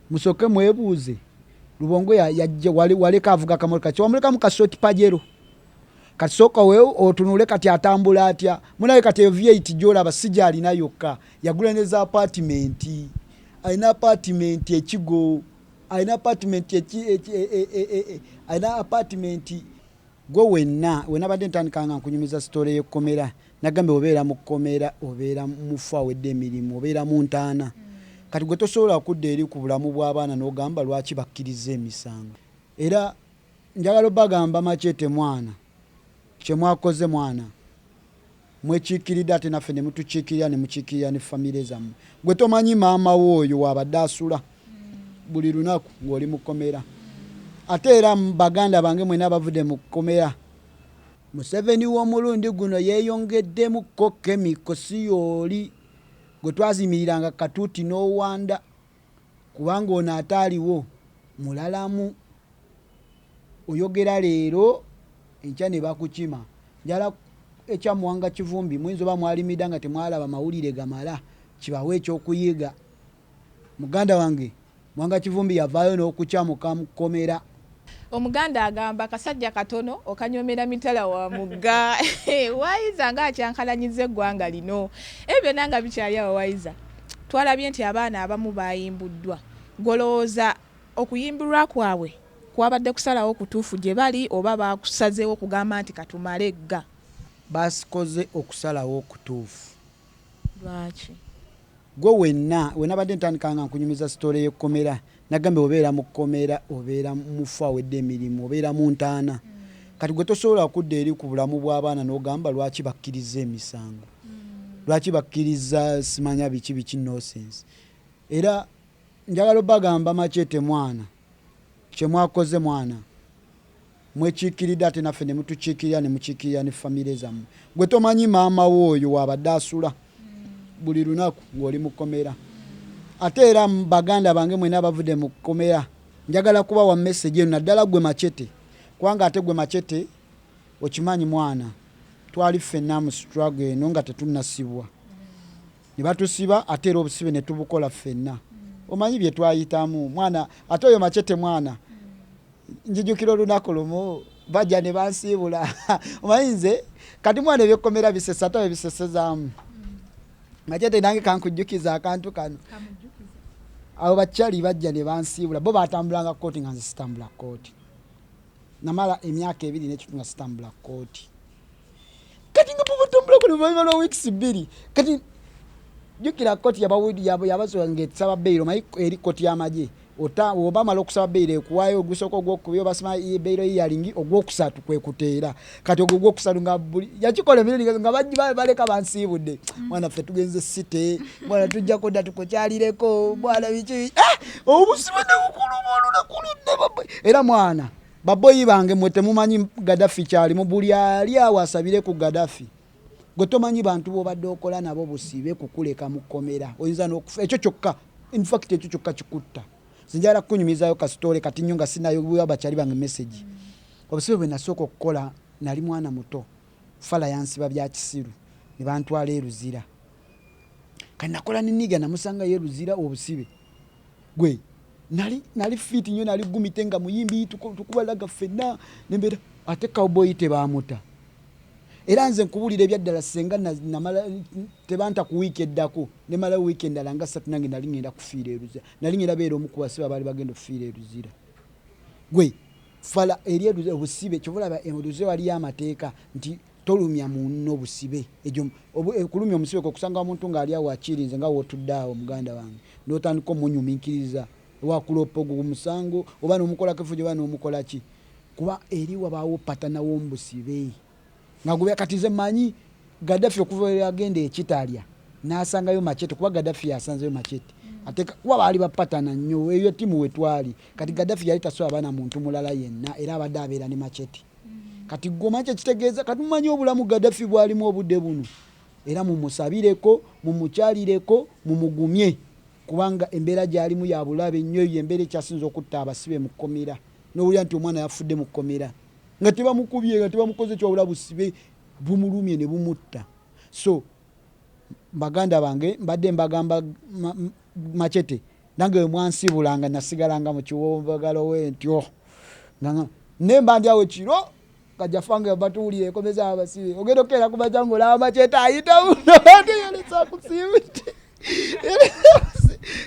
Musooke mwebuuze Lubongo yajja waleka avuga kamotoka ki, wamulekamu ka short Pajero. Kati sooka we otunule kati atambula atya munaye. Kati eyo V8 gyolaba si gyalina yokka, yagula ne za apartment. Alina apartment ekigo, alina apartment alina apartment. Gwe wenna wenabadde ntandika nga nkunyumiza story y'ekkomera, nagambye obeera mu kkomera, obeera mufu awedde emirimu, obeera mu ntaana. Kati gwe tosobola kudda eri ku bulamu bw'abaana n'ogamba lwaki bakkiriza emisango. Era njagala obagamba, Makyete mwana, kyemwakoze mwana, mwekiikiridde, ate naffe ne mutukiikirira, ne mukiikirira ne famire zammwe. Gwe tomanyi maama wo oyo waabadde asula buli lunaku ng'oli mu kkomera. Ate era baganda bange mwena abavudde mu kkomera, Museveni w'omulundi guno yeeyongeddemukko chemical. Si yooli gwe twazimiriranga katuuti n'owanda, kubanga ono ataaliwo mulalamu. Oyogera leero, enkya ne bakukima. Njala ekya Muwanga Kivumbi, muyinza oba mwalimidda nga temwalaba mawulire gamala, kibawe ekyokuyiga. Muganda wange Muwanga Kivumbi yavaayo n'okukyamuka mu kkomera. Omuganda agamba, "Kasajja katono okanyoomera mitala wa mugga." Wayiza nga akyankalanyiza eggwanga lino. Ebyo byonna nga bikyali awo, Wayiza, twalabye nti abaana abamu bayimbuddwa. Golowooza okuyimbulwa kwabwe kwabadde kusalawo kutuufu gye bali, oba bakusazeewo okugamba nti katumale egga? Basikoze okusalawo okutuufu. Lwaki? Gwe wenna wenabadde ntandika nga nkunyumiza story y'ekkomera, nagambye obeera mu kkomera, obeera mufu awedde emirimu, obeera mu ntaana. Kati gwe tosobola kudda eri ku bulamu bw'abaana n'ogamba lwaki bakkiriza emisango, lwaki bakkiriza simanya biki biki, nonsense. Era njagala obagamba, Makyete mwana, kyemwakoze mwana, mwekiikiridde, ate naffe ne mutukiikirira, ne mukiikirira ne famire zammwe. Gwe tomanyi maama wo oyo waabadde asula buli lunaku ng'oli mu kkomera. Ate era baganda bange mwena abavudde mu kkomera, njagala kubawa message eno, naddala gwe Makyete, kubanga ate gwe Makyete okimanyi mwana, twali ffenna mu struggle eno nga tetunnasibwa, ne batusiba, ate era obusibe ne tubukola ffenna. Omanyi bye twayitamu mwana. Ate oyo Makyete mwana, njijukira olunaku lumu bajja ne bansiibula. Omanyi nze kati mwana ebyekkomera bisesa, ate bebisesezaamu. Makyete nange kankujjukiza akantu kano. Abo bakyali bajja ne bansiibula, bo batambulanga kooti nga nze sitambula kooti. Namala emyaka 2 n'ekitundu nga sitambula kooti. Kati nga bubatambulako luvannyuma lwa weeks 2, kati jjukira kooti yabasoba ngaesaba bail. Omanyi eri kooti y'amagye, oba amala okusaba bail, ekuwaayo ogusooka, ogwokubiri, obasima bail hearing, ogwokusatu kwe kuteera. Kati ogwo ogwokusatu nga buli yakikola emirundi nga baleka bansiibudde. "Mwana ffe tugenze site mwana, tujja kudda tukukyalireko mwana," biki. Obusibe ne bukuluma olunaku lunne. Era mwana, baboyi bange mwe temumanyi Gadafi kyalimu. Buli ali awo asabire ku Gadafi. Gwe tomanyi bantu bobadde okola nabo busibe kukuleka mu kkomera, oyinza n'okufa. Ekyo kyokka, infact ekyo kyokka kikutta. Sinjala kukunyumizayo ka story kati nnyo nga sinayo bakyali bange message. Obusibe bwe nasooka okukola, nali mwana muto. Fala yansiba bya kisiru ne bantwala e Luzira. Kati nakola niniga, namusangayo e Luzira obusibe. Gwe nali fit nnyo, nali gumite nga muyimbi, tukubalaga ffenna nembeera. Ate Cowboy tebamuta. Era nze nkubuulira ebyaddala, senga namala tebanta ku wiiki eddako, nemala wiiki endala nga 3, nange nali ngenda kufiira eruzira. Nali ngenda beera omu ku basibe abaali bagenda okufiira eruzira. Gwe fala eri obusibe, kyova olaba eruzira waliyo amateeka nti tolumya munno busibe. Egyo okulumya omusibe kwe kusanga omuntu ng'ali awo akirinze nga wootudde awo muganda wange, n'otandika omunyuminkiriza, wakulopa ogwo musango, oba n'omukolako efujjo, oba n'omukola ki, kuba eri wabaawo patanawo mubusibe nga gwe. Kati nze manyi Gaddafi okuva agenda ekitalya n'asangayo Machete, kuba Gaddafi yasanzeyo Machete, ate kuba baali bapatana nnyo. Eyo tiimu wetwali. Kati Gaddafi yali tasobola baana muntu mulala yenna, era abadde abeera ne Machete. Kati gwe omanyi kyekitegeeza? Kati mumanyi obulamu Gaddafi bwalimu obudde buno. Era mumusabireko, mumukyalireko, mumugumye, kubanga embeera gyalimu ya bulabe nnyo. Eyo embeera ekyasinza okutta abasibe mu kkomera, nowulira nti omwana yafudde mu kkomera nga tebamukubye, nga tebamukoze kyawula, busibe bumulumye ne bumutta. So baganda bange, mbadde mbagamba Machete. Nange wemwansibulanga nasigalanga mu kiwombagalo wentyo, naye mba ndi awo kiro kajafange batuwulira ekomeza abasibe, ogenda okukeera kumaca ngaolaba Makyeta ayita muno yolesa kusiibudde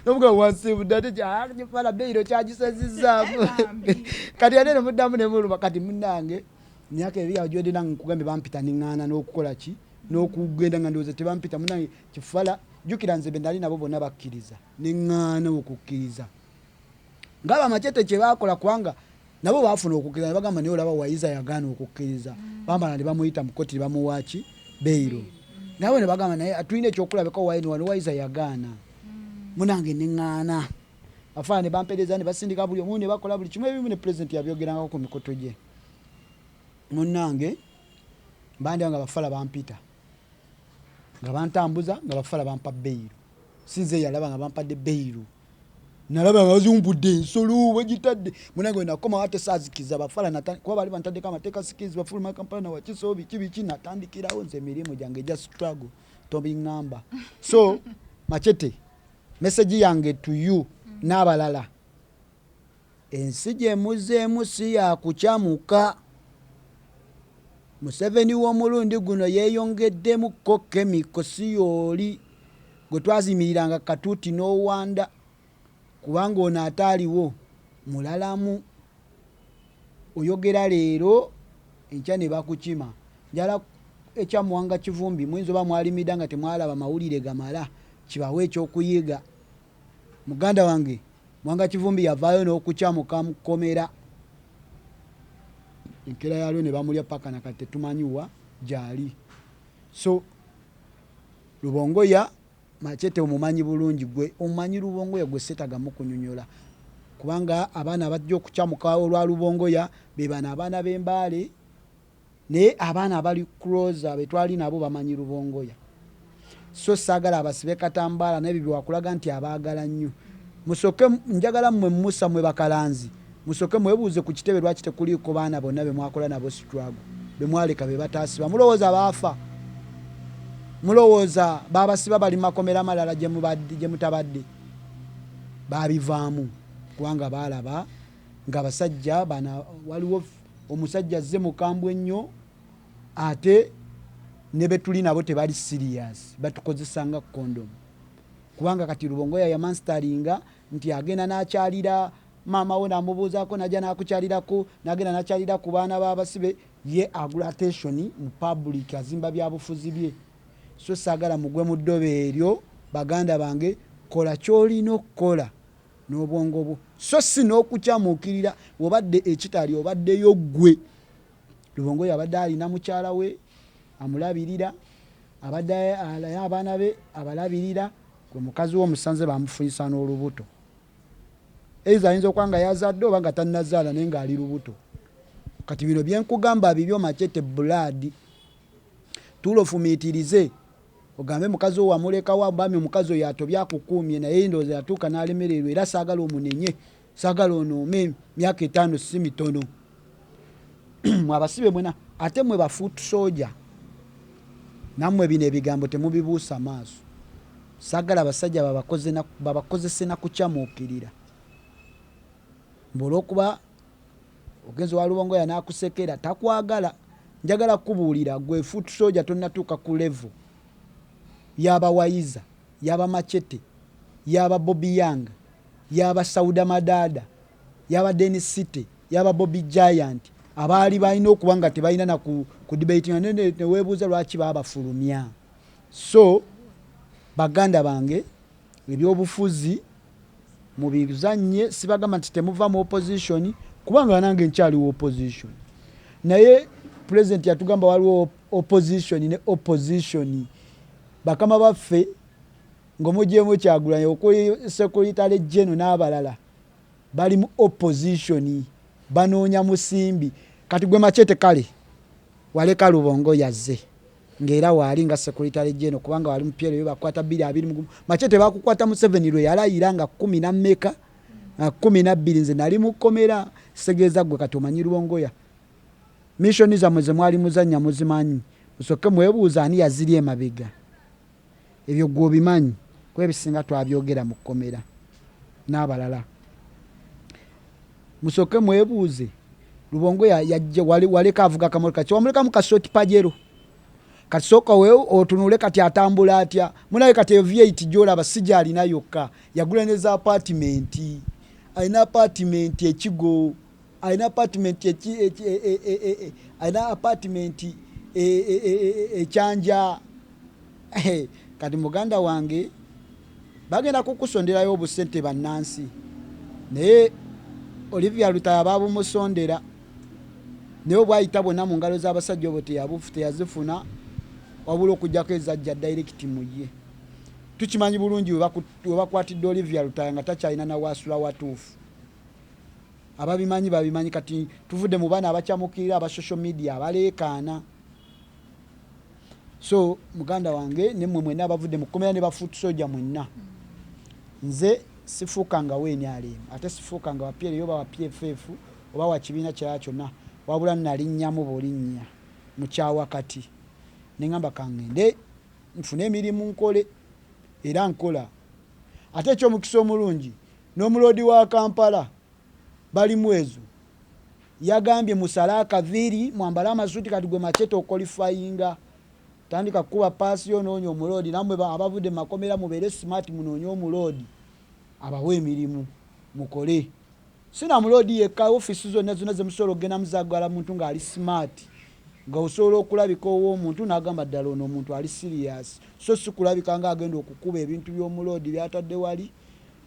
nomuga wansiibudde ate kifala beyiro kyagisazizaamu. Kati ate nemuddamu nemuluma. Kati munange, myaka 2 awo gyodde, nange nkugambye bampita neŋŋaana n'okukola ki n'okugenda, nga ndowooza tebampita. Munange kifala, jjukira nze be nali nabo bonna bakkiriza, neŋŋaana okukkiriza nga bamakyete kye baakola, kubanga nabo baafuna okukkiriza ne bagamba, naye olaba Wayiza yagaana okukkiriza. Bamala ne bamuyita mu koti ne bamuwaaki beyiro, nabo ne bagamba, naye tulina ekyokulabika wayini wano, Wayiza yagaana. Munange neŋŋaana, afaana ne bampereza ne basindika buli omu ne bakola buli kimu, ebimu ne pulezidenti yabyogerangako ku mikutu gye. Munnange, mbandya nga bafala bampita nga bantambuza nga bafala bampa beyiro, sinze yalaba nga bampadde beyiro, nalaba nga bazumbudde ensolo bagitadde. Munange, wenakomawo ate saazikiza bafala kuba bali bantaddeko amateeka sikizi bafuluma Kampala nawakiso biki biki. Natandikirawo nze emirimu gyange egya struggle, tobiŋŋamba. So Machete, message yange to you n'abalala, ensi gye muzeemu si yakukyamuka. Museveni w'omulundi guno yeeyongeddemukko chemical, si yooli gwe twazimiriranga katuuti n'owanda, kubanga ono ate aliwo mulalamu. Oyogera leero, enkya ne bakukima. Njala ekyamuwanga Kivumbi, muyinza oba mwalimidda nga temwalaba mawulire gamala, kibawe ekyokuyiga. Muganda wange Mwanga Kivumbi yavaayo n'okukyamuka mu kkomera, enkeera yalwo ne bamulya, paka nakati tetumanyiwa gyali. So Lubongoya, Machete, omumanyi bulungi gwe, omumanyi Lubongoya gwe, setagamu kunyonyola, kubanga abaana abajja okukyamuka olwa Lubongoya be bano abaana b'Embaale, naye abaana abali closer betwali nabo bamanyi Lubongoya. So saagala abasibe katambaala nebyo byewakulaga nti abaagala nnyo. Musooke, njagala mmwe Musa, mwe bakalanzi, musooke mwebuuze ku kitebe lwaki tekuliiko baana bonna be mwakola nabo struggle, be mwaleka be bataasiba. Mulowooza baafa? Mulowooza babasiba bali makomera malala gye mutabadde? Babivaamu kubanga baalaba ng'abasajja bana waliwo omusajja azze mukambwe nnyo, ate ne betuli nabo tebali serious, batukozesanga condom. Kubanga kati Lubongoya yamanstalinga nti agenda n'akyalira maama we n'amubuuzaako, najja n'akukyalirako, n'agenda n'akyalira ku baana b'abasibe, ye agula attention mu public, azimba byabufuzi bye. So saagala mugwe mu ddobe eryo, baganda bange. Kola ky'olina okukola n'obwongo bwo, so si n'okukyamuukirira obadde ekitali obaddeyo ggwe. Lubongoya abadde alina mukyala we amulabirira, abadde alina abaana be abalabirira. Gwe mukazi we omusanze bamufunyisa n'olubuto, eiza ayinza okuba nga yazadde oba nga tannazaala, naye ng'ali lubuto. Kati bino byenkugamba bibyo, Machete blood, tuula ofumiitirize, ogambe mukazi wo wamulekawa. Bami omukazi oyo atobye akukuumye, naye ndowooza yatuuka n'alemererwa, era saagala omunenye, saagala onoome. Myaka 5 si mitono. Mwe abasibe mwena, ate mwe ba foot soldier, nammwe bino ebigambo temubibuusa maaso. Saagala abasajja babakozese nakukyamuukirira mbu olwokuba ogenzi wa Lubongoya n'akusekera takwagala. Njagala kukubuulira gwe foot soldier, tonnatuuka ku level y'abawayiza, y'aba Machete, y'aba Bobi Young, y'aba Sauda Madada, y'aba Denis City, y'aba Bobi Giant, abaali balina okuba nga tebalina na ku debatinga, neweebuuza lwaki baabafulumya. So baganda bange, ebyobufuzi mubizanye, sibagamba nti temuva mu opposition, kubanga nange nkyaliwo opposition, naye president yatugamba waliwo opposition ne opposition. Bakama baffe ng'omugyemu Kyagulanyi, okuli secretary general n'abalala, bali mu opposition banoonya musimbi. Kati gwe Machete, kale waleka Lubongo yazze ng'era waali nga secretary general, kubanga wali mu PLU, bakwata 2021. Machete bakukwata Museveni lwe yalayira nga kumi na mmeka, nga 12. Nze nali mukomera. Segeeza gwe kati omanyi Lubongoya, mission zammwe ze mwali muzannya muzimanyi. Musooke mwebuuza ani yaziri emabega. Ebyo gwe obimanyi, kuba ebisinga twabyogera mu kkomera. N'abalala musooke mwebuuze. Lubongoya yajja waleka avuga kamotoka ki? Wamulekamu ka short Pajero. Kati sooka we otunule, kati atambula atya munaye? Kati eyo V8 gyolaba si gyalina yokka, yagula ne za apartment. Alina apartment ekigo, alina apartment alina apartment ekyanja. Kati muganda wange, bagenda kukusonderayo obusente bannansi, naye Olivia Lutaya babumusondera, naye obwayita bwonna mu ngalo z'abasajja obwo teyazifuna, wabula okugjako ezajja direct mu ye. Tukimanyi bulungi we bakwatidde Olivia Lutaya nga takyalina nawaasula watuufu. Ababimanyi babimanyi. Kati tuvudde mu baana abakyamukirira aba social media abaleekaana. So muganda wange, nemmwe mwenna abavudde mu kkomera ne ba foot soldier mwenna, nze sifuukanga wa NRM, ate sifuukanga wa PLU oba wa PFF oba wa kibiina kirala kyonna, wabula nalinnyamu bulinnya mukyawakati neŋŋamba kangende nfune emirimu nkole, era nkola. Ate ekyomukisa omulungi, n'omuloodi wa Kampala balimu ezo yagambye musale akaviiri, mwambale amasuuti. Kati gwe machete oqualifyinga, tandika kukuba paasi yo, noonya omuloodi. Nammwe abavudde mu makomera mubeere smart, munoonye omuloodi abawe emirimu mukole. Sina muloodi yekka, ofiisi zonna zonna zemusobola okugendamu zagala muntu ng'ali smart, nga osobola okulabika ow'omuntu n'agamba ddala ono omuntu ali serious, so si kulabika ng'agenda okukuba ebintu by'omuloodi byatadde wali.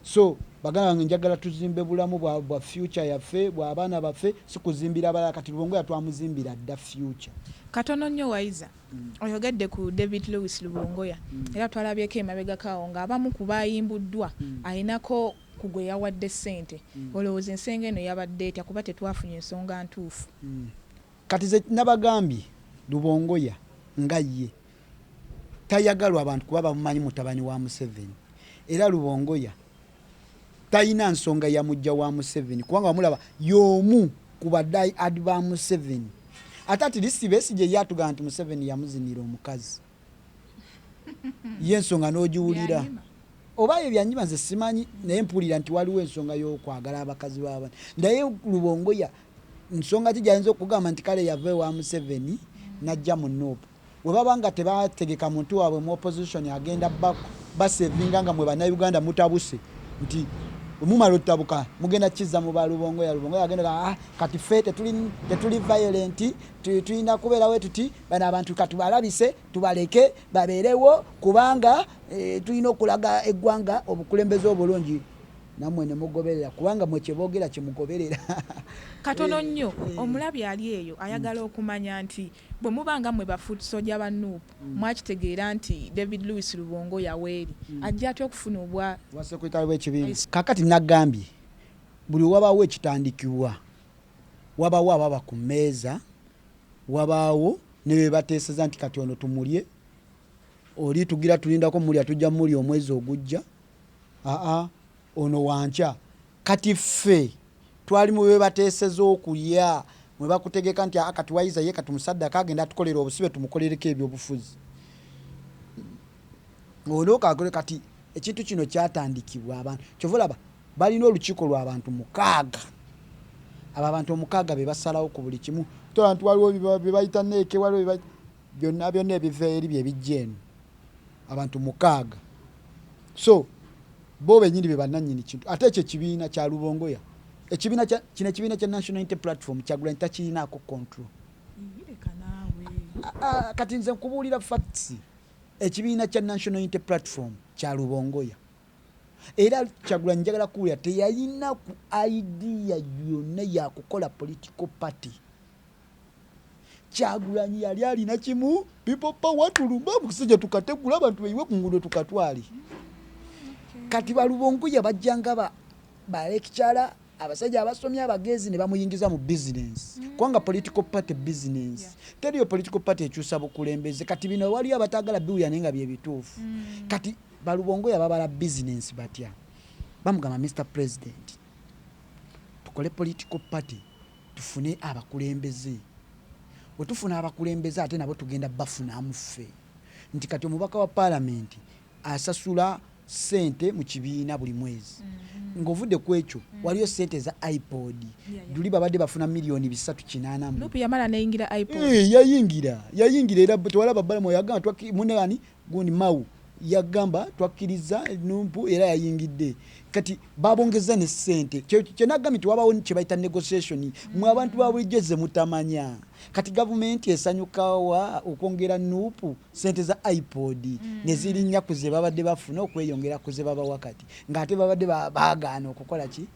So baganda bange, njagala tuzimbe bulamu bwa future yaffe, bw'abaana baffe, si kuzimbira balala. Kati Lubongoya twamuzimbira dda future. Katono nnyo Wayiza, oyogedde ku David Lewis Lubongoya, era twalabyeko emabegako ng'abamu ku bayimbuddwa ayinako ku gwe yawadde ssente. Olowooza ensenga eno yabadde etya, kuba tetwafunye ensonga ntuufu? Kati ze nabagambye, Lubongoya nga ye tayagalwa abantu kuba bamumanyi mutabani wa Museveni, era Lubongoya talina nsonga ya mujja wa Museveni, kubanga wamulaba y'omu ku ba die-hard ba Museveni. Ate at least Besigye ye atugamba nti Museveni yamuzinira omukazi, ye ensonga n'ogiwulira. Byanyima. Oba ebyo byanyima nze simanyi, naye mpulira nti waliwo ensonga y'okwagala abakazi b'abantu. Naye Lubongoya nsonga ki gyayinza okugamba nti kale yava ewa Museveni najja mu NUP? We baba nga tebategeka muntu waabwe mu opposition, agenda basevinga nga mwe Bannayuganda mutabuse, nti mumala ottabuka mugenda kizza mu balubongoya. Lubongoya agenda, ah, kati ffe tetuli violent, tulina kubeerawo tuti bano abantu katubalabise, tubaleke babeerewo, kubanga tulina okulaga eggwanga obukulembeze obulungi. Nammwe ne mugoberera, kubanga mwe kyeboogera kyemugoberera. Katono nnyo, omulabi ali eyo ayagala okumanya nti bwe muba nga mmwe ba foot soldier ba NUP mwakitegeera nti David Lewis Lubongoya weeri, ajja atya okufuna obwa bwa secretary w'ekibiina? Kakati nagambye buli wabaawo ekitandikibwa, wabaawo ababa ku mmeeza, wabaawo ne be bateeseza nti kati ono tumulye, oli tugira tulindako mulya, tujja mulya omwezi ogujja, aa ono wankya. Kati ffe twali mu be bateeseza okulya, mwe bakutegeka nti aa kati Wayiza ye kati musaddaka agenda atukolera obusibe, tumukolereko ebyobufuzi, ono kakole. Kati ekintu kino kyatandikibwa abantu, kyova olaba balina olukiiko lw'abantu 6. Abo abantu 6 be basalawo ku buli kimu. Tola nti waliwo bye bayita neeke, waliwo bye bayita byonna byonna ebiva eri bye bijja eno, abantu 6. So bo bennyini be bannannyini kintu. Ate ekyo ekibiina kya Lubongoya, ekibiina kino ekibiina kya National Unity Platform, Kyagulanyi takirinaako control. Leka naawe. Ah, kati nze nkubuulira facts. Ekibiina kya National Unity Platform kya Lubongoya, era Kyagulanyi, njagala kuwulira, teyalina ku idea yonna yakukola political party. Kyagulanyi yali alina kimu, people power, tulumba omusajja, tukategula abantu beyiwe ku nguudo, tukatwale. Kati balubongoya bajjanga ba lecturer, abasajja abasomye abagezi, ne bamuyingiza mu business, kubanga political party business. Teriyo political party ekyusa bukulembeze. Kati bino waliyo abatagala biwulira, naye nga byebituufu. Kati balubongoya babala business batya? Bamugamba, "Mr President, tukole political party, tufune abakulembeze. Bwe tufuna abakulembeze, ate nabo tugenda bafunamu ffe." Nti kati omubaka wa paalamenti asasula Sente mu kibiina buli mwezi. Ng'ovudde ku ekyo, waliyo sente za IPOD. Luli babadde bafuna miliyoni 380 mu. NUP yamala neyingira IPOD. Eh, yayingira era tewalaba Balamu yagamba munani gundi Mawu yagamba twakkiriza NUP era yayingidde. Kati babongeza ne sente. Kyenagambye nti wabawo kye bayita negotiation, mwe abantu ba bulijjo ze mutamanya. Kati gavumenti esanyukawa okwongera NUP sente za IPOD ne zirinnya ku ze babadde bafuna, okweyongera ku ze babawa kati, ng'ate babadde baagaana okukola ki.